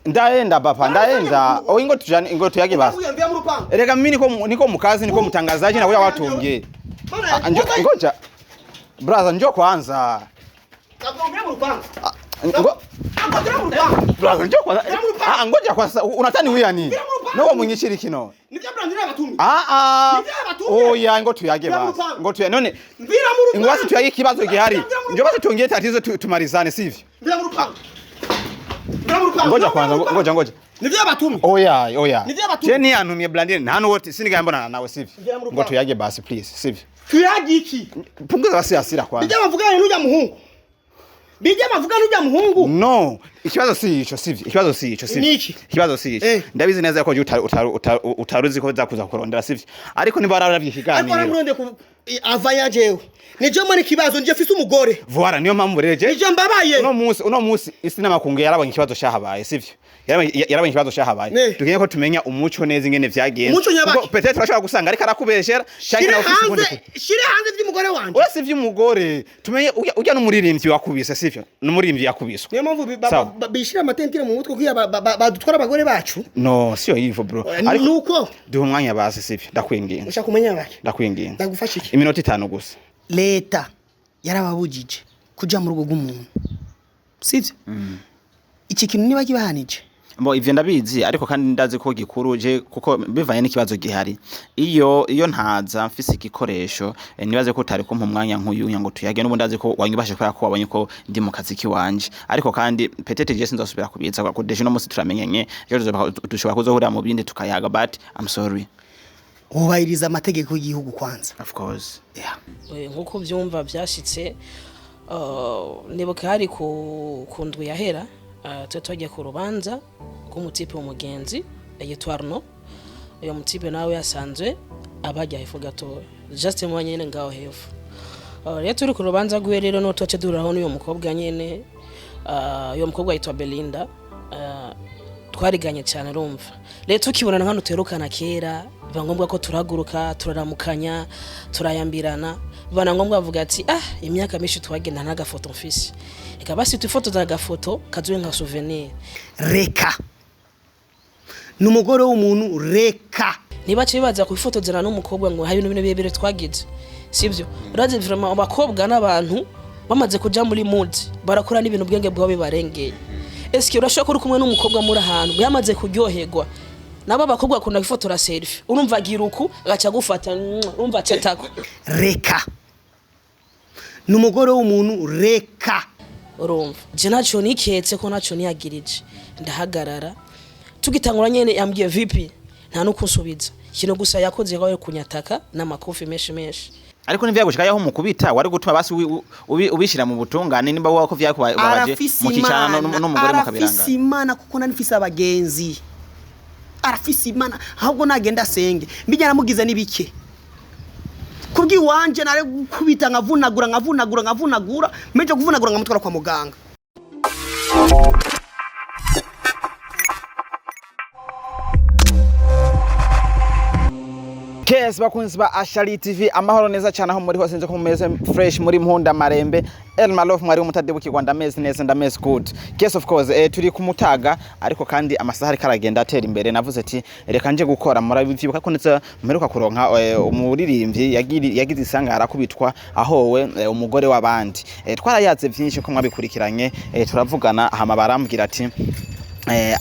Ndaenda papa, ndaenda. Oh, ingo tujane, ingo tuyage basi. Mvira mu rupangu. Reka mimi niko mkazi, niko mtangazaji na kuja watuongee. Ah, ngoja. Brother, njoo kwanza. Mvira mu rupangu. Ah, ngo Mvira mu rupangu. Brother, njoo kwanza. Mvira mu rupangu. Ah, ngoja kwanza. Unatani huya nini? Mvira mu rupangu. Noko mwinyishiri kino. Nivyo Brandine yabatumye. Ah ah. Nivyo yabatumye. Oya, ngo tuyage Mvira mu basi. rupangu. Ngo tuyage. None Mvira mu rupangu. ingwasi tuyage ikibazo gihari. Mvira mu Njoo basi tuongee tatizo tumalizane, sivyo? Mvira mu rupangu. Mvira mu rupangu. Ngoja kwanza, ngoja ngoja. Nivyo yabatumye. Oya, oya. Nivyo yabatumye. Je, ni antumye Blandine. Nta nuwo sinigaya mbonana nawe, sivyo? Mvira mu rupangu. Ngo tuyage basi please, sivyo? Tuyage iki? Punguza basi hasira kwanza. Bijya bavugana n'ujya muhungu. Bijya bavugana n'ujya muhungu. No, ikibazo si ico, sivyo? Ikibazo si ico, sivyo? Niki? Ikibazo si ico. Eh. Ndabizi neza ko utaruzi ko zakuza kurondera, sivyo? Ariko niba wararavye Ariko ikiganiro. aramurondeye ku ava yajewe. Nije mbona ikibazo, nije mfise umugore. Voilà, niyo mpamvu rero je Nije mbabaye. uno munsi isi n'amakungu yarabonye ikibazo cyahabaye, sivyo? Yarabonye ikibazo cyahabaye. Ne. Tukeneye ko tumenya umuco neza ingene vyagenze. Umuco nyabaki? Kuko peut-être urashobora gusanga ariko arakubeshera canke Shire nawe ufise ukundi hanze, shire hanze vy'umugore wanje. Uretse ivy'umugore, tumenye urya n'umuririmbyi wakubise, sivyo? N'umuririmbyi yakubiswe. Niyo mpamvu Sawa. bishira amatentire mu mutwe kugira badutwara abagore bacu. No, siyo hivyo bro. Ariko Nuko duhe umwanya basi, sivyo? Ndakwinginze. ushaka kumenya bake. Ndakwinginze. Ndagufasha iki? Iminota 5 gusa. Leta yarababujije kuja mu rugo rw'umuntu. Sivyo? Iki kintu niba kibahanije. Mbo ivyo ndabizi, ariko kandi ndazi ko gikuru je kuko bivanye n'ikibazo gihari. Iyo ntaza mfise igikoresho, nibaze ko utari kumpa umwanya nk'uyu ngo tuyage, n'ubu ndazi ko wanyubashe kubera ko wabonye ko ndi mu kazi kiwanje. Ariko kandi peut-être je sinzosubira kubiza kuko déjà no musi turamenyanye, ejo dushobora kuzohurira mu bindi tukayaga, but I'm sorry. Wubahiriza amategeko y'igihugu kwanza. Of course. Yeah. Nk'uko byumva byashitse, nibuka hari ku ndwi yahera, twe twagiye ku rubanza rw'umutipe w'umugenzi yitwa Arno. Uyo mutipe nawe yasanzwe abajya hepfo gatoya, just mu nyene ngaho hepfo. Rero turi ku rubanza rwiwe, rero no twace duhuriraho n'uyo mukobwa nyene. Uyo mukobwa yitwa Belinda. Twariganye cyane, urumva rero tukibonana nk'ahantu tuherukana kera, biba ngombwa ko turahaguruka, turaramukanya, turayambirana. Biba na ngombwa bavuga ati: "Ah, imyaka myinshi twagenda n'agafoto mfise, reka basi twifotoza agafoto kazobe nka souvenir." Reka. Ni umugore w'umuntu, reka. Ntibace bibaza kwifotozana n'umukobwa ngo hari ibintu bine birebire twagize, sibyo? Urazi vraiment abakobwa n'abantu bamaze kuja muri mood barakora n'ibintu ubwenge bwabo bibarengeye. Eske urashobora kuba uri kumwe n'umukobwa muri ahantu yamaze kuryoherwa? Nabo abakobwa bakunda kwifotora selfie, urumva agira uku agaca agufata, urumva acatako. Reka. Ni umugore w'umuntu, reka. Urumva je naco niketse ko naco niyagirije, ndahagarara. Tugitangura nyene yambwiye: "Vipi?" Nta no kunsubiza. Ikintu gusa yakoze ko kunyataka n'amakofi menshi menshi. Ariko ntivyagushika yaho mukubita, wari gutuma basi ubishira mu butungane nimba wako vyakubabaje Arafise mukicana Imana, n'umugore mukabiranga. arafise Imana kuko nari mfise abagenzi. Arafise Imana, ahubwo nagenda asenge. Mbijya namugize n'ibike. Kubw'iwanje nare gukubita nkavunagura, nkavunagura, nkavunagura, meje kuvunagura nkamutwara kwa muganga. KS bakunzi ba Ashali TV, amahoro neza cyane aho muri hose, nzi ko mumeze fresh muri Mpunda Marembe. El Malof mwari umutadebukirwa, ndameze neza, ndameze good. Yes, of course, turi ku Mutaga, ariko kandi amasaha ariko aragenda atera imbere. Navuze ati reka nje gukora. Murabivyibuka ko ndetse mperuka kuronka umuririmbyi yagize isanga arakubitwa ahowe umugore w'abandi. Twarayaze vyinshi ko mwabikurikiranye, turavugana hama barambwira ati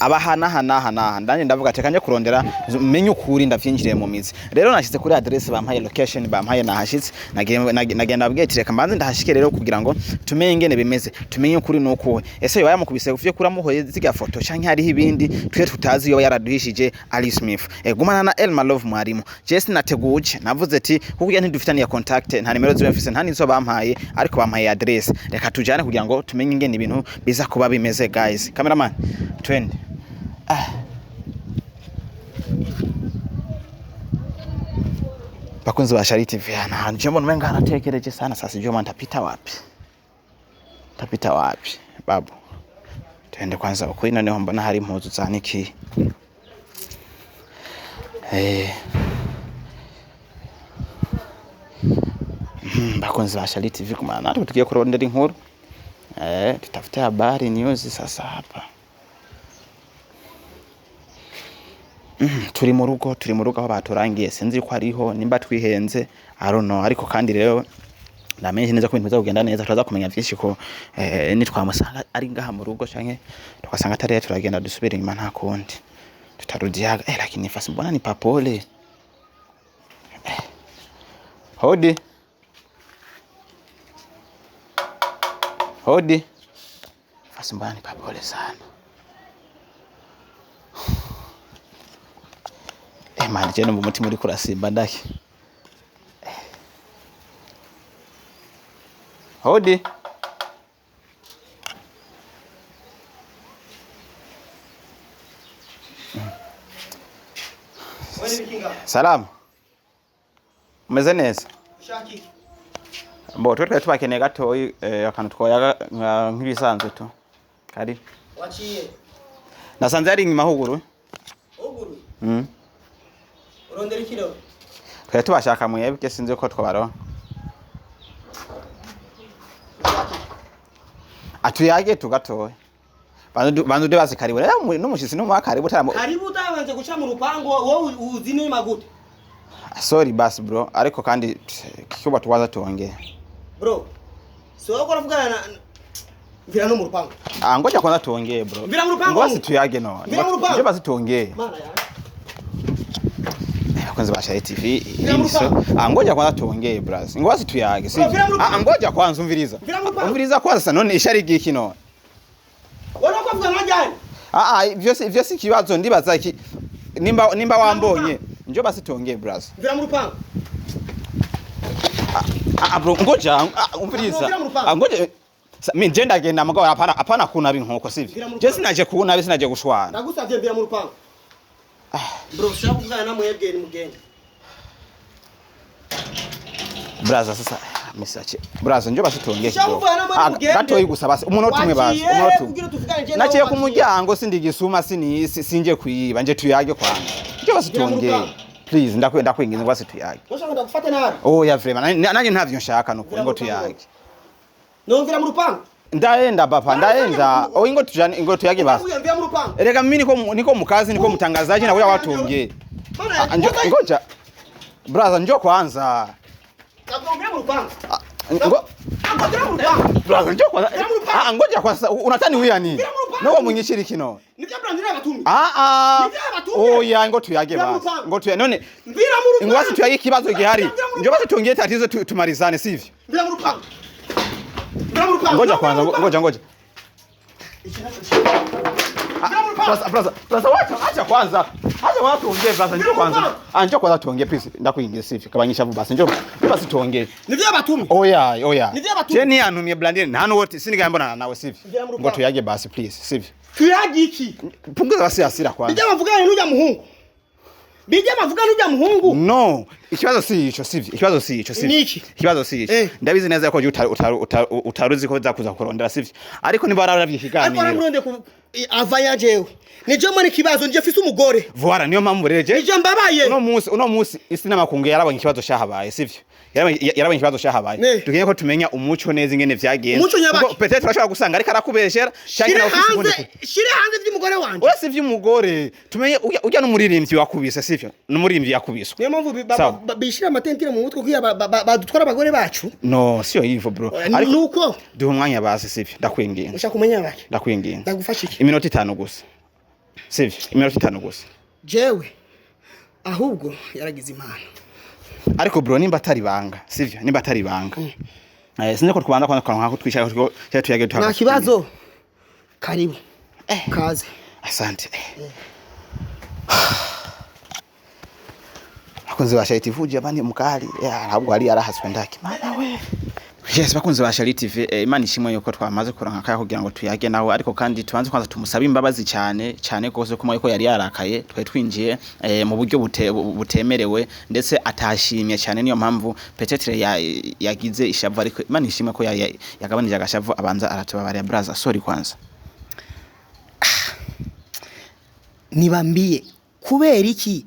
abahanahana. Ndanje ndavuga ati kanje kurondera menye ukuri, ndavyinjiriye mu mizi. Rero nashize kuri adresse bampaye, location bampaye, nahashitse. Nagenda nabwiye ati reka mbanze ndahashike rero kugira ngo tumenye ingene bimeze, tumenye ukuri nukuwe. Ese yoba yamukubise kuvyo kuramuhoye zirya foto, canke hariho ibindi twe tutazi yoba yaraduhishije Ali Smith? Gumana na Elma Love mwarimu. Je sinateguje, navuze ati kuko ntidufitaniye contact, nta nimero ziwe mfise, nta nizo bampaye, ariko bampaye adresse, reka tujane kugira ngo tumenye ingene ibintu biza kuba bimeze. Guys, cameraman, twende. Ah. Bakunzi ba Shari TV, na nje mbona umenga haratekereje sana. Sasa sijui mimi nitapita wapi, nitapita wapi babu. Twende kwanza ukuri, noneho mbona hari impuzu zanikiye. Bakunzi ba Shari TV, kumana natwe tugiye kurondera inkuru, tutafute habari, news. Sasa hapa Turi mu rugo aho baturangiye, sinzi ko ariho, nimba twihenze, I don't know. Ariko kandi rero ndamenye neza ko ibintu biza kugenda neza, turaza kumenya vyinshi ko nitwamusanga ari ngaha mu rugo canke tugasanga atari, turagenda dusubire inyuma, nta kundi tutarudiaga. Lakini fasi mbona ni papole. Hodi hodi, fasi mbona ni papole sana. Man, je numva umutima uriko urasimba ndaki. Hodi. Salamu. Umeze neza? Bo twe twari tubakeneye gatoyi, akantu twoyaga nk'ibisanzwe tu. Kari. Waciye. Nasanze ari inyuma huguruye. Uguruye? Mm. Urondera ikiro. Twari tubashaka mwebwe, sinzi ko twabaronka. Atuyage tu gatoyi. Bantu de basi karibu. Rero n'umushitsi n'umuha karibu taramu. Karibu utabanje guca mu rupangu, wowe uzi nima gute? Sorry basi bro, ariko kandi kikuba tuwaza tuongee. Bro, si wowe uravugana na mvira no mu rupangu. Ah, ngoja kwanza tuongee bro. Mvira mu rupangu. Ngoja tuyage no. Mvira mu rupangu. Ngoja basi tuongee. Mana ya. Bakunzi ba Shari TV. Mvira mu rupangu. Ah, ngoja kwanza tuongee bros. Ngoja tuyage, si. Mvira mu rupangu. Ah, ngoja kwanza umviriza. Mvira mu rupangu. Umviriza kwanza sasa none ishari giki none. Wowe uravugana na ryari? Ah ah, vyose ikibazo ndibaza iki nimba wambonye. Njo basi tuongee bros. Mvira mu rupangu. Ah bro, ngoja umviriza. Mvira mu rupangu. Ah, ngoja mi nje ndagenda mugabo hapana kunabi nkoko sivyo. Mvira mu Je rupangu. sinaje kunabi, sinaje gushwana. Ndagusavye mvira mu rupangu. Bro, ushaka kuvugana na mwebwe ni mugende. Braza sasa misache. Braza njo basi tuongee Ushaka kidogo. kuvugana na Ah, mugende. gatoyi gusa basi umunota umwe basi, Waciye umunota umwe. kugira tuvugane je nawe Naciye ku waciye. muryango sindigisuma sinje kuyiba, nje tuyage kwanza. Njo basi Mvira mu tuongee. rupangu. Please ndakwinginze ngo basi tuyage. Ushaka ndagufate nabi. Oya vraiment nanje ntavyo nshaka nuko Mvira ngo mu rupangu. tuyage. Nomvira mu rupangu. Ndaenda papa, ndaenda. Oh, ingo tujane, ingo tuyage basi. Uya mvira mu rupangu. Reka mimi niko mukazi, niko mtangazaji na kuja watu ongee. Mana Ah, Ngoja. Brother, njoo kwanza. Mvira mu rupangu. Ah, ngo Mvira mu rupangu. brother, njoo kwanza. Mvira mu rupangu. Ah, ngoja kwanza. Unatani huya nini? Mvira mu rupangu. Nobo munyishiri kino. Nivyo Brandira yabatumye. Ah ah. Nivyo yabatumye. Oya, ngo tuyage Mvira mu basi. rupangu. Ngo tuyage. None Mvira mu rupangu. ngo basi tuyage ikibazo gihari. Mvira mu rupangu. Njoo basi tuongee tatizo tumalizane sivyo? Mvira mu rupangu. Mvira mu rupangu. Ngoja kwanza, ngoja ngoja. Mvira mu rupangu. Brother, brother, brother, wacha, acha kwanza. Acha kwanza tuongee brother, njoo kwanza. Mvira mu Ah, njoo kwanza tuongee please. Ndakuingia sivyo? Kabanyisha vuba basi. Njoo. Njoo basi tuongee. Nivyo yabatumye. Oya, oya. Nivyo yabatumye. Je ni antumye Blandine nta wote sinigambona nawe sivyo? Mvira mu rupangu. Ngo tuyage basi please, sivyo? Tuyage iki? Punguza basi hasira kwanza. Bijya bavugana n'ujya muhungu. Bijya bavugana n'ujya muhungu. No, ikibazo si ico sivyo? Ikibazo si ico sivyo? Niki? Ikibazo si ico. Ndabizi neza ko utaruzi ko zakuza kurondera sivyo? Ariko niba wararavye Ariko ikiganiro. aramurondeye ku ava yajewe. Nije mbona ikibazo nije mfise umugore. Voila, niyo mpamvu rero je Nije mbabaye. uno munsi isi n'amakungu yarabonye ikibazo cyahabaye sivyo? Yarabonye ikibazo cyahabaye. Ne. Tukeneye ko tumenya umuco neza ingene vyagenze. Umuco nyabaki. Kuko peut-être turashobora gusanga ariko arakubeshera canke Shire nawe ufise ukundi hanze, shire hanze vy'umugore wanje. Uretse ivy'umugore tumenye urya n'umuririmbyi wakubise sivyo? N'umuririmbyi yakubiswe. Niyo mpamvu Sawa. bishira amatentire mu mutwe kugira badutwara abagore bacu. No, sio hivyo bro. Ariko Nuko duha umwanya basi sivyo? Ndakwinginze. ushaka kumenya bake. Ndakwinginze. Ndagufasha iki? Iminota 5 gusa. Sivyo? Iminota 5 gusa. Jewe ahubwo yaragize impano. Ariko bro nimba atari banga, sivyo? Nimba atari banga. Sinzi ko twabanza kwanza kwa nko twicara ko tuyage Nta kibazo. Karibu. Kaze. Asante. Bakunzi ba Shari TV jamani mukali. Ntabwo ari yarahaswe ndaki. Mana we. Yes, bakunzi ba Shari TV, Imana ishimwe yuko twamaze kuranka kaya kugira ngo tuyage nawe, ariko kandi tubanze kwanza tumusabe imbabazi cyane cyane gose ko ko yari yarakaye, twari twinjiye mu buryo butemerewe ndetse atashimye cyane, niyo mpamvu peut-être yagize ishavu, ariko Imana ishimwe ko yagabanije agashavu abanza aratubabarira. Braza, sorry kwanza. Nibambiye kubera iki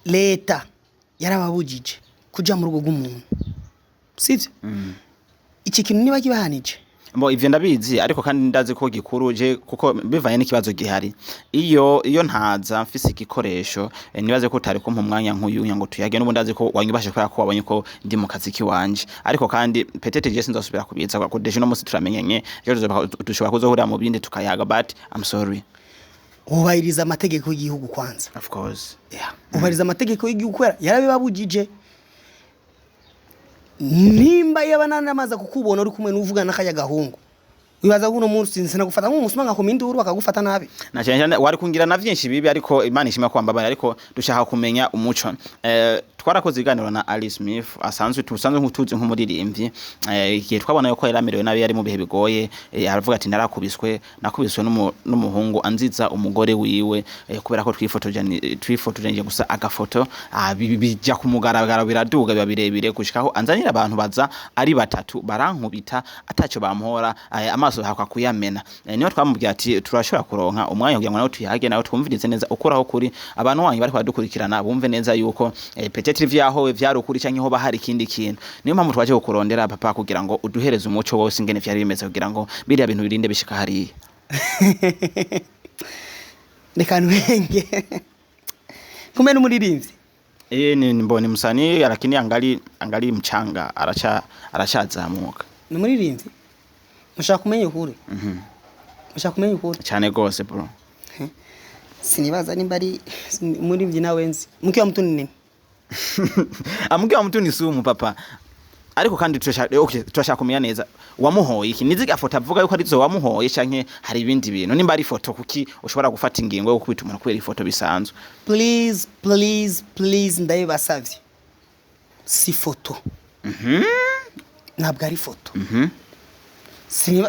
leta yarababujije kuja mu rugo rw'umuntu, sivyo? Iki kintu niba kibahanije. Mbo ivyo ndabizi, ariko kandi ndazi ko gikuru je kuko bivanye n'ikibazo gihari. Iyo ntaza mfise igikoresho, nibaze ko utari kumpa umwanya nk'uyu ngo tuyage. N'ubu ndazi ko wanyubashe kubera ko wabonye ko ndi mu kazi kiwanje, ariko kandi peut-être je sinzosubira kubiza kuko déjà uno musi turamenyanye, ejo dushobora kuzohurira mu bindi tukayaga, but I'm sorry. Wubahiriza amategeko y'igihugu kwanza. Of course. Yeah. Ubahiriza amategeko y'igihugu kubera yarabibabujije. Nimba yaba nanamaze kukubona uri kumwe n'uvugana n'akajya gahungu, wibaza ko uno munsi sinagufata nk'umusuma nkakoma induru bakagufata nabi? Na cyane cyane wari kungira na vyinshi bibi, ariko Imana ishima kwambabara, ariko dushaka kumenya umuco. Twarakoze ibiganiro na Ali Smith, asanzwe tusanzwe nk'utuzi nk'umuririmbyi. Igihe twabona yuko yari amerewe nabi, yari mu bihe bigoye, aravuga ati narakubiswe, nakubiswe n'umuhungu anziza umugore wiwe, kubera ko twifotojanije gusa agafoto, bijya ku mugaragaro, biraduga, biba birebire gushikaho anzanira abantu baza ari batatu barankubita ataco bampora, amaso hakwa kuyamena. Niho twamubwiye ati turashobora kuronka umwanya kugira ngo nawe tuyage, nawe twumvirize neza ukuraho kuri abantu wanyu bariko baradukurikirana, bumve neza yuko peut-être ivyaho vyari ukuri canke hoba hari ikindi kintu. Niyo mpamvu twaje kukurondera, papa, kugira ngo uduhereze umuco wose ingene vyari bimeze, kugira ngo biriya bintu birinde bishika hariya. Reka ntwenge kumbe n'umuririmbyi. Ni mboni msanii, lakini angali mchanga, aracazamuka. Ni umuririmbyi. Mushaka kumenya ukuri? Mushaka kumenya ukuri? Cyane gose, bro. Sinibaza nimba ari umuririmbyi nawe nzi. Mke wa mtu ni nini? Mke wa mtu ni sumu, papa. Ariko kandi turashaka, okay, turashaka kumenya neza wamuhoye iki. Niziga foto avuga yuko arizo wamuhoye canke hari ibindi bintu? Nimba ari foto, kuki ushobora gufata ingingo yo gukubita umuntu kubera ifoto bisanzwe? Please, please, please, ndabibasavye, si foto. Ntabwo ari foto.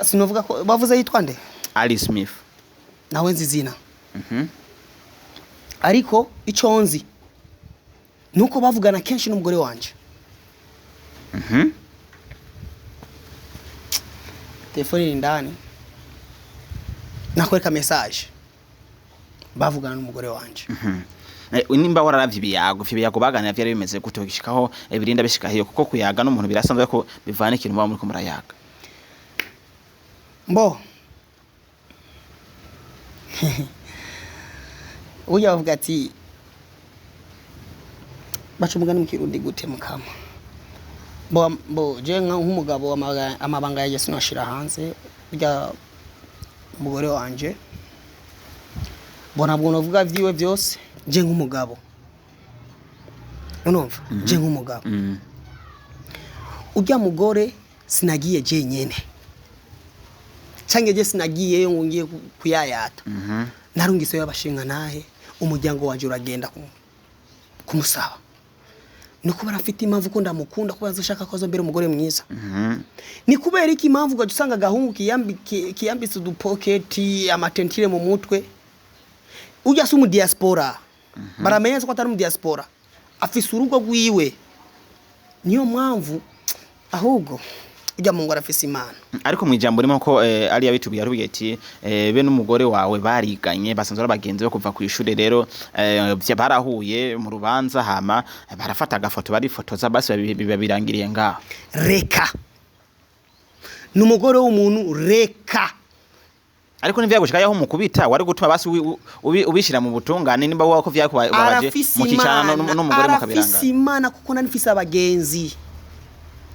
Sinovuga ko bavuze yitwa nde? Ali Smith. Nawe nzi izina, ariko icyo nzi nuko bavugana kenshi n'umugore wanje. Telefone iri indani, nakwereka message bavugana n'umugore wanje. Nimba wararavye ibiyago, ivyo biyago baganira vyari bimeze gute gushikaho birinda bishika hiyo? Kuko kuyaga n'umuntu birasanzwe ko bivana ikintu muba muriko murayaga. Mbo burya bavuga ati baca umugani mu Kirundi gute mukama? Mbo je nk'umugabo amabanga yanjye sinashira hanze. Burya umugore wanje, bo ntabwo navuga vyiwe byose. Je nk'umugabo, urumva, je nk'umugabo, urya mugore sinagiye jenyene, canke je sinagiyeyo ngo ngiye kuyayata. Narungiseyo abashinga nahe, umuryango wanje uragenda kumusaba. Ni kubera afite impamvu ko ndamukunda, kuba azoshaka ko azombera umugore mwiza. Ni kubera iki impamvu ugaca usanga agahungu kiyambitse udupoketi, amatentire mu mutwe? Ujya si umudiaspora, baramenya ko atari umudiaspora, afise urugo rwiwe. Niyo mpamvu ahubwo ujya mu ngo arafise Imana. Ariko mu ijambo rimwe ko ari yabitubwiye, arubwiye ati be n'umugore wawe bariganye, basanzwe ari abagenzi bo kuva ku ishure. Rero barahuye mu rubanza, hama barafata agafoto barifotoza, basi biba birangiriye ngaho. Reka, ni umugore w'umuntu, reka. Ariko ntivyagushika yaho mukubita, wari gutuma basi ubishira mu butungane nimba wowe ko vyakubabaje, Arafise mukicana Imana. n'umugore Arafise mukabirangana. Imana, kuko nari mfise abagenzi.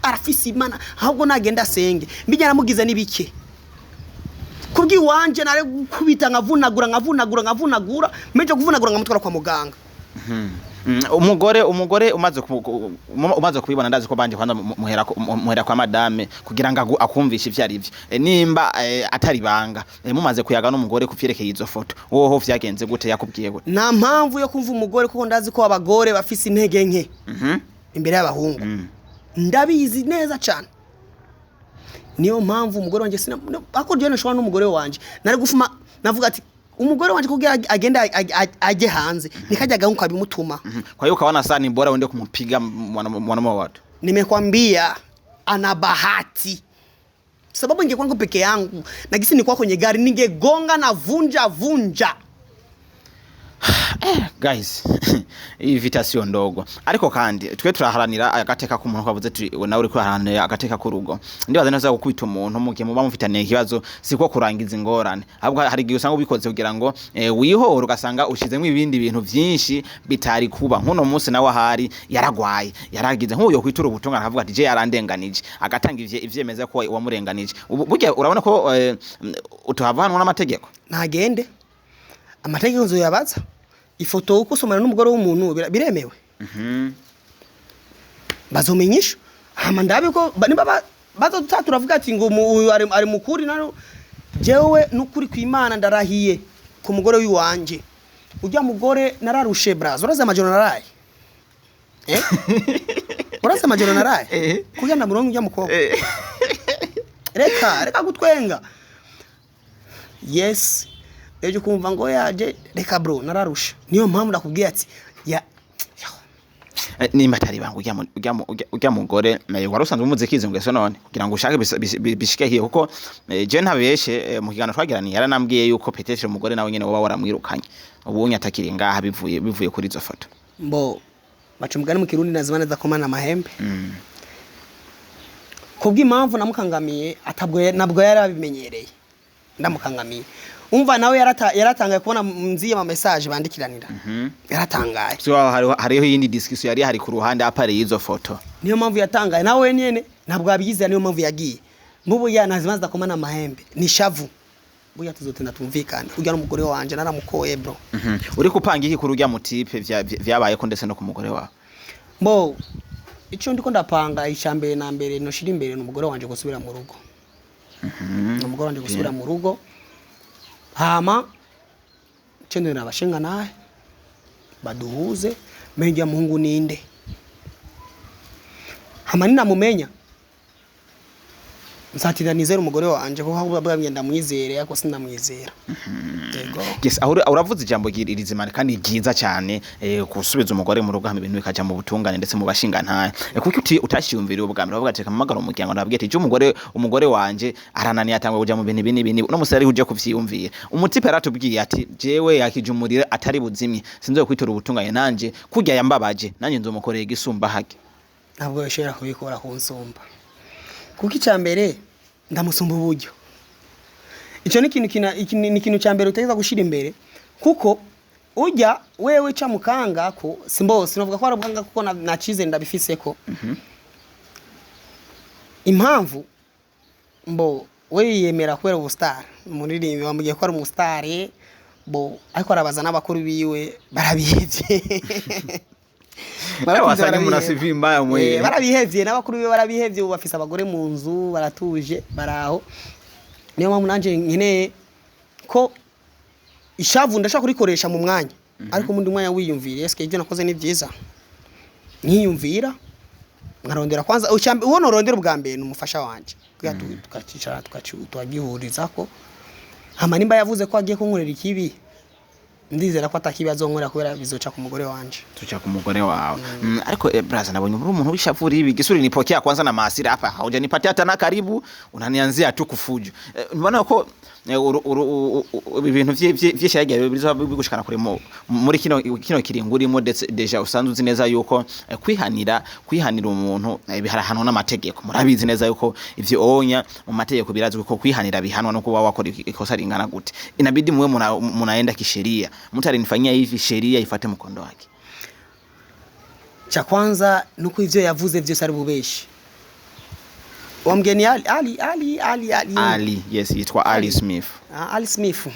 Arafise Imana, ahubwo nagenda asenge. Mbijya namugize n'ibike kubw'iwanje, nare gukubita nkavunagura, nkavunagura, nkavunagura, meje kuvunagura nkamutwara kwa muganga. Umugore umaze kubibona, ndazi ko banje kwanza muhera kwa madame kugira ngo akumvishe ivyo ari vyo. Nimba atari banga, mumaze kuyaga n'umugore kuvyerekeye izo foto, woho vyagenze gute? Yakubwiye gute? Nta mpamvu yo kumva umugore, kuko ndazi ko abagore bafise intege nke imbere y'abahungu. Ndabizi neza cyane. Niyo mpamvu umugore wanje sina ako jewe nashobora n'umugore wanje nari gufuma navuga ati umugore wanje kugira agende ajye hanze nikajya gahungu kabimutuma. Kwa hiyo ukaona sasa ni bora uende kumpiga mwanaume wa watu. Nimekwambia ana bahati, sababu ingekuwa niko peke yangu na gisi nilikuwa kwenye gari ningegonga na vunja vunja. Guys, iyi vita sio ndogo, ariko kandi twe turaharanira agateka k'umuntu. Kavuze turi nawe uri kuraharanira agateka k'urugo. Ndibaza neza gukubita umuntu mu gihe muba mufitaniye ikibazo siko kurangiza ingorane, ahubwo hari igihe usanga ubikoze kugira ngo wihore, ugasanga ushizemo ibindi bintu vyinshi bitari kuba. Nk'uno munsi nawe ahari yaragwaye, yaragize nk'uyo kwitura ubutungane akavuga ati: "Je yarandenganije," agatanga ivyemeza ko wamurenganije. Ubu burya urabona ko utuhava n'amategeko. Ntagende, amategeko nzoyabaza. Ifoto uko usomana n'umugore w'umuntu biremewe? Bazomenyesha, hama ndabe ko nimba bazodutata, turavuga ati ngo uyu ari mukuri. Naro jewe nukuri kw'Imana, ndarahiye ku mugore w'iwanje, ujya mugore nararushe. Brazo, urazi amajoro naraye, eh? Urazi amajoro naraye kugira ndamuronke ujya mukobwa? Reka reka gutwenga. Yes, ejo kumva ngo yaje. Reka bro, nararusha. Niyo mpamvu ndakubwiye ati ya. Nimba atari ibanga, urya mugore wari usanzwe umuzi kizi ngeso none kugira ngo ushake bishike hiyo? Kuko je ntabeshe, mu kiganiro twagiraniye yaranambwiye yuko peut-être umugore nawe nyene woba waramwirukanye, ubunye atakiri ngaha, bivuye kuri izo foto. Mbo baca umugani mu Kirundi, nazibana zakomana amahembe. Kubw'impamvu namukangamiye, atabwo nabwo yari abimenyereye. Ndamukangamiye, umva, nawe yaratangaye kubona nziye ama message bandikiranira, yaratangaye. So hariho iyindi discussion yari hari ku ruhande à part y'izo foto. Niyo mpamvu yatangaye, nawe nyene ntabwo abiyizera, niyo mpamvu yagiye. Mubu ya nazima zidakomana amahembe ni shavu. Buya tuzotenda tumvikane. Urya n'umugore wanje, naramukoye bro. Uri kupanga iki kuri urya mutipe vyabaye ko ndetse no ku mugore wawe? Mbo icyo ndiko ndapanga, icya mbere na mbere noshira imbere ni umugore wanje gusubira mu rugo. Ni umugore wanje gusubira mu rugo, hama icyo ndera abashinga nawe baduhuze, menye ujya muhungu ninde. Hama ninamumenya, nzatira nizere umugore wanje, kuko ahubwo bwabwiye ndamwizere, ariko sindamwizera. Yego. Yes, aho uravuze ijambo rizima kandi ryiza cyane, gusubiza umugore mu rugo, hama ibintu bikaja mu butungane ndetse mu bashingantahe. Kuki utashiyumviriye ubwa mbere, bavuga ati: "Mpamagara umuryango, ndababwiye ati: 'Je umugore wanje arananiye, atangwa kuja mu bintu ibi n'ibi n'ibi.'" Uno musi ari uje kuvyiyumvira. Umutipe yaratubwiye ati: "Jewe yakije umuriro atari buzimye, sinzokwitura ubutungane, nanje kurya yambabaje, nanje nzomukorera igisumba hake." Ntabwo yashobora kubikora kunsumba, kuko icya mbere ndamusumba uburyo. Icyo ni ikintu iki ni ikintu cya mbere utegeza gushyira imbere, kuko ujya wewe ca mukanga ko simbo sinavuga ko ari ubukanga, kuko na cyizere ndabifise ko impamvu mbo we yiyemera kubera ubustar, umuririmbi bamubwiye ko ari umustar bo, ariko arabaza n'abakuru biwe barabihevye. Barakunze. Wasanga Barabihevye. mnasifi mbaya mwe. Barabihevye, n'abakuru biwe barabihevye. Ubu bafise abagore mu nzu, baratuje, baraho. Niyo mpamvu nanje nkeneye ko ishavu ndashaka kurikoresha mu mwanya, ariko mundi mwanya wiyumvira: eske ibyo nakoze ni byiza? Nkiyumvira, nkarondera kwanza uwo norondera ubwa mbere ni umufasha wanje, kugira tukacicara, tukagihurizako. Hama nimba yavuze ko agiye kunkorera ikibi, ndizera ko atakibi azonkorera, kubera bizoca ku mugore wanje. Tucha ku mugore wawe. Ariko braza, nabonye uri umuntu w'ishavu ribi. Gisuri nipokea kwanza na maasira hapa, haujanipatia hata na karibu, unanianzia tu kufujo. Mbona ko ibintu vy'ishagiye bizoba bigushikana kure muri kino kiringo urimo, ndetse déjà usanzwe uzi neza yuko kwihanira umuntu biharahanwa n'amategeko. Murabizi neza yuko ivyo onya mu mategeko birazwi ko kwihanira bihanwa no kuba wakora ikosa ringana gute. Inabidi muwe munaenda kisheria. Mtu alinifanyia hivi, sheria ifate mkondo wake. Cha kwanza nuko ivyo yavuze vyose ari bubeshi. Wambwiye ni Ali Ali Ali Ali Ali? Ali, yes, yitwa Ali Smith. Ah, Ali Smith.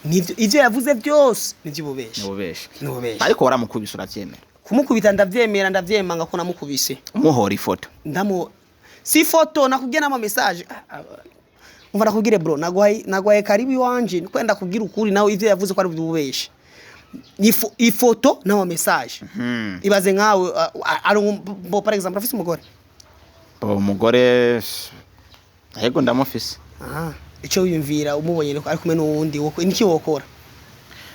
Nivyo ivyo yavuze byose ni iby'ububeshi. Ni ububeshi. Ni ububeshi. Ariko waramukubise, uravyemera? Kumukubita ndavyemera, ndavyemanga ko namukubise. Umuhora ifoto. Ndamu si foto, nakubwiye n'ama message. Ah, ah, umva nakubwire bro, naguhaye karibu iwanje niko ndakubwira ukuri. Nawe ivyo yavuze ko ari ububeshi. Ifoto n'ama message. Ibaze nkawe, ari bo, par exemple, afise umugore? Umugore, yego, ndamufise. Aha, icyo wiyumvira umubonye ari kumwe n'uwundi, niki wokora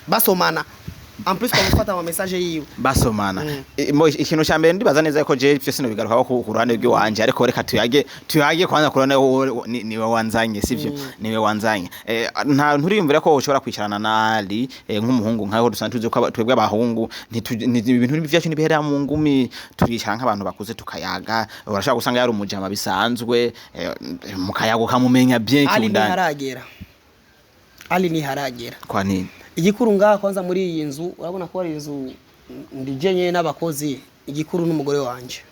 basomana? En plus twamufata ama message yiwe. Basomana. Ikintu ca mbere ndibaza neza ko je vyose nobigarukaho ku ruhande rw'iwanje, ariko reka tuyage kwanza ku ruhande niwe wanzanye, sivyo? Niwe wanzanye. Nta nturiyumvira ko ushobora kwicarana na Ali, nk'umuhungu nkaho dusanzwe tuzi ko twebwe abahungu ibintu vyacu ntibiherera mu ngumi, turicara nk'abantu bakuze tukayaga. Urashobora gusanga yari umujama bisanzwe, mukayaga ukamumenya bien Ali kiundani. ntiharagera, Ali ntiharagera. Kwa nini? Igikuru ngaha kwanza muri iyi nzu, urabona ko ari inzu ndi jenyine n'abakozi. Igikuru n'umugore wanje.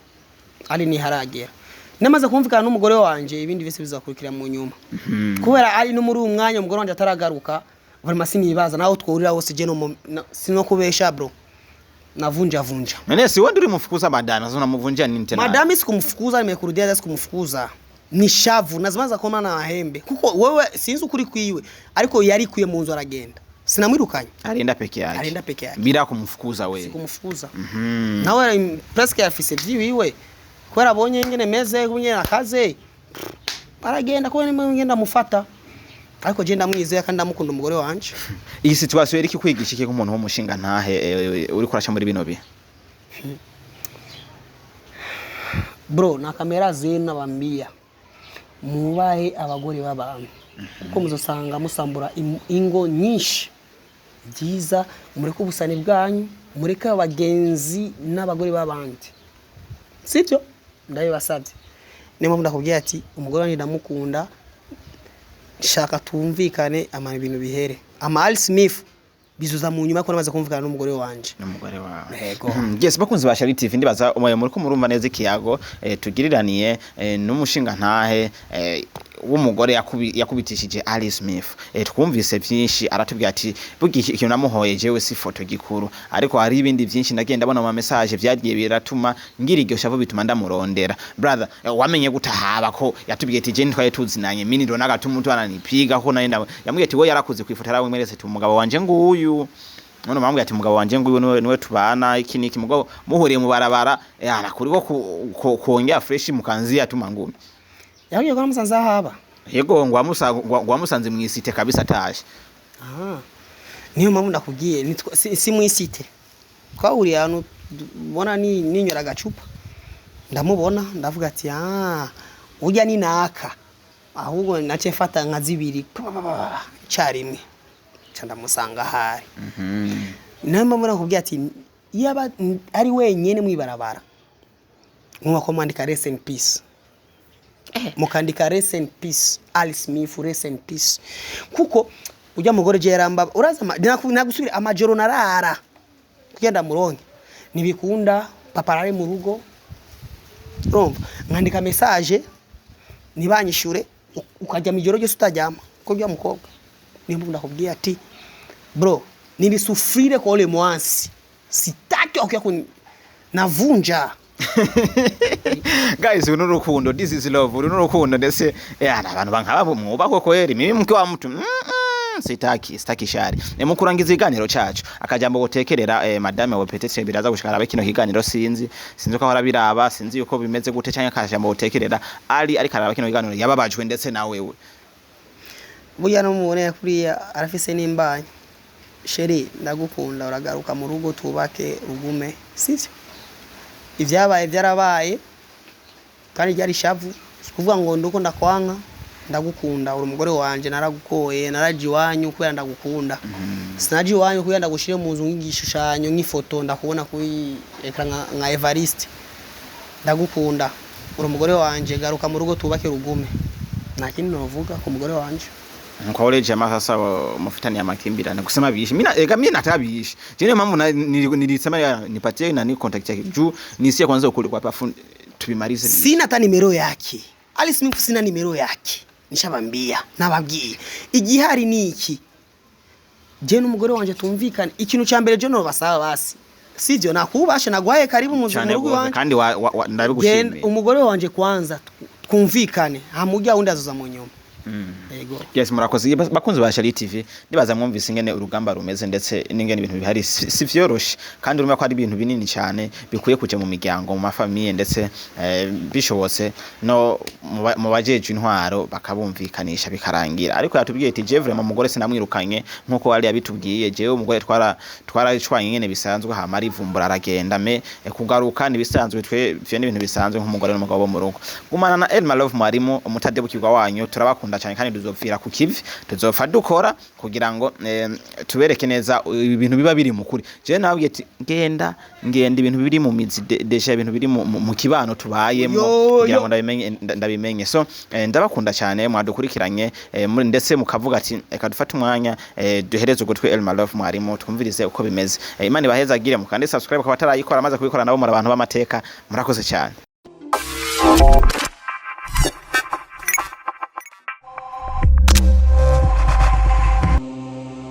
Ali ntiharagera. Namaze kumvikana n'umugore wanje, ibindi byose bizakurikira mu nyuma, kubera ari no muri uyu mwanya umugore wanje ataragaruka. Vraiment sinibaza naho twurira hose. Je no sino kubesha bro, navunja vunja. None si wewe ndio ulimfukuza madame, sasa unamvunjia nini tena? Madami sikumfukuza, nimekurudia, sikumfukuza. Ni shavu nazimaza koma na mahembe, kuko wewe sinzi ukuri kwiwe, ariko yarikuye mu nzu aragenda, sinamwirukanye. Alienda peke yake. Alienda peke yake. Bila kumfukuza wewe. Sikumfukuza. Nawe presque afise vyiwiwe, kubera abonye ingene meze ingene akaze aragenda, kubera nimwe ngenda mufata, ariko je ndamwizeye kandi ndamukunda umugore wanje. Iyi situation iri kikwigisha iki nk'umuntu w'umushinga ntahe, uri kurasha muri bino bihe? Bro, na kamera zenu nabambia mubahe abagore b'abantu, kuko muzosanga musambura ingo nyinshi. Byiza mureke ubusani bwanyu, mureke abagenzi n'abagore b'abandi, sibyo? Ndabibasabye. Niyo mpamvu ndakubwiye ati umugore wanjye ndamukunda, shaka tumvikane amana ibintu bihere. Ama Ali Smith bizuza mu nyuma ko namaze kumvikana n'umugore wanje. N'umugore wawe. Yego. Yes, bakunzi ba Shari TV, ndibaza umwe muri ko murumva neza ikiyago tugiriraniye n'umushinga ntahe w'umugore yakubitishije Ali Smith. Twumvise byinshi, aratubwira ati burya ikintu namuhoye jewe si foto gikuru, ariko hari ibindi byinshi nagenda mbona mu message byagiye biratuma ngira iryo shavu, bituma ndamurondera. Brother, wamenye gutahaba ko yatubwiye ati je ntwaye tuzinanye mimi ndo nagatuma mtu ananipiga ko naenda? Yambwiye ati we yarakuze kwifotora arawimweretse ati umugabo wanje nguyu. None bambwiye ati umugabo wanje nguyu niwe tubana iki niki, mugabo muhuriye mu barabara yana kuriko kuongea fresh mukanzia tu mangumi. Yabwiye ko namusanze ahaba. Yego, ngo wamusanze mw'isite kabisa atashe. Aha. Niyo mpamvu ndakubwiye si mw'isite, twahuriye ahantu mbona ni ninywera agacupa, ndamubona ndavuga ati ah, urya ni naka. Ahubwo nace mfata nka zibiri pa, pa, pa, pa, icyarimwe, nca ndamusanga ahari. Niyo mpamvu nakubwiye ati iyo aba ari wenyine mwibarabara, nkuba ko mwandika rest in peace, mukandika rest in peace Ali Smith, rest in peace, kuko ujya mugore je yaramba uraza nagusubira amajoro narara kugenda muronke ntibikunda, papa arari mu rugo, urumva nkandika message ntibanyishure, ukajya mu ijoro ryose utaryama ko ujya mukobwa. Niyo mpamvu ndakubwiye ati bro, nilisufrire kwa ule mwansi, sitaki wakuya navunja. Guys, uru n'urukundo, this is love, uru n'urukundo. Ndetse abantu bankaba mwubahwe kweri. Mimi mke wa mtu sitaki shari. Mu kurangiza ikiganiro cacu, akajambo gutekerera madame wa peut-être biraza gushikara abe kino kiganiro, sinzi ko ahora biraba, sinzi yuko bimeze gute, canke akajambo gutekerera ari ariko araba kino kiganiro yababajwe ndetse na wewe. Burya no mubonera kuriya arafise n'imbanyi. Chérie, ndagukunda, uragaruka mu rugo tubake rugume, sivyo? Ibyabaye byarabaye kandi ryari ishavu. Si kuvuga ngo nduko ndakwanka, ndagukunda, uri umugore wanje, naragukoye, naraje iwanyu kubera ndagukunda. Sinaje iwanyu kubera ndagushire mu nzu nk'igishushanyo, nk'ifoto ndakubona kuri écran nka Evariste. Ndagukunda, uri umugore wanje, garuka mu rugo tubake rugume. Nta kindi novuga ku mugore wanje. Kwa ule jamaa sasa mufitani ya makimbirane kusema biishi, mimi ega mimi nataka biishi je, niyo mambo nilisema nipatie nani contact yake juu nisiye kwanza ukuli kwa pafu tubimalize biishi. Sina hata nimero yake Ali Smith, sina nimero yake. Nishabambia, nababwiye igihari ni iki: je n'umugore wanje tumvikane. Ikintu cya mbere je no basaba basi, sivyo? Nakubashe, nagwaye karibu mu Cyane rugo gose iwanje. Kandi wa Genda ndabigushimiye. Umugore wanje kwanza twumvikane, hamujya undi azoza mu nyuma. Yego. Yes, murakoze bakunzi ba Shari TV. Ndibaza mwumvise ingene urugamba rumeze ndetse n'ingene ibintu bihari. Si vyoroshe, kandi urumva ko ari ibintu binini cyane bikwiye kuja mu miryango, mu ma familles, ndetse bishobotse no mu bajejwe intwaro bakabumvikanisha bikarangira. Ariko yatubwiye ati: "Je vraiment umugore sinamwirukanye nkuko wari yabitubwiye. Jewe umugore twaracwanye ingene bisanzwe, hama arivumbura aragenda, mais kugaruka nibisanzwe, twe ivyo ni ibintu bisanzwe nk'umugore n'umugabo bo mu rugo." Gumana na Elma Love, mwarimu umutadebukirwa wanyu. Turabakunda cyane kandi tuzopfira ku kivi, tuzopfa dukora kugira ngo tubereke neza ibintu biba biri mu kuri. Jewe nababwiye ati ngenda ngenda ibintu biri mu mizi déjà ibintu biri mu kibano tubayemo Yo, kugira yo. ngo ndabimenye. So ndabakunda cyane mwadukurikiranye, ndetse mukavuga ati reka dufate umwanya, duhereze ugutwi Elma Love mwarimu, twumvirize uko bimeze. Imana ibahezagire, mukande subscribe ku batarayikora, amaze kubikora nabo muri abantu b'amateka. Murakoze cyane.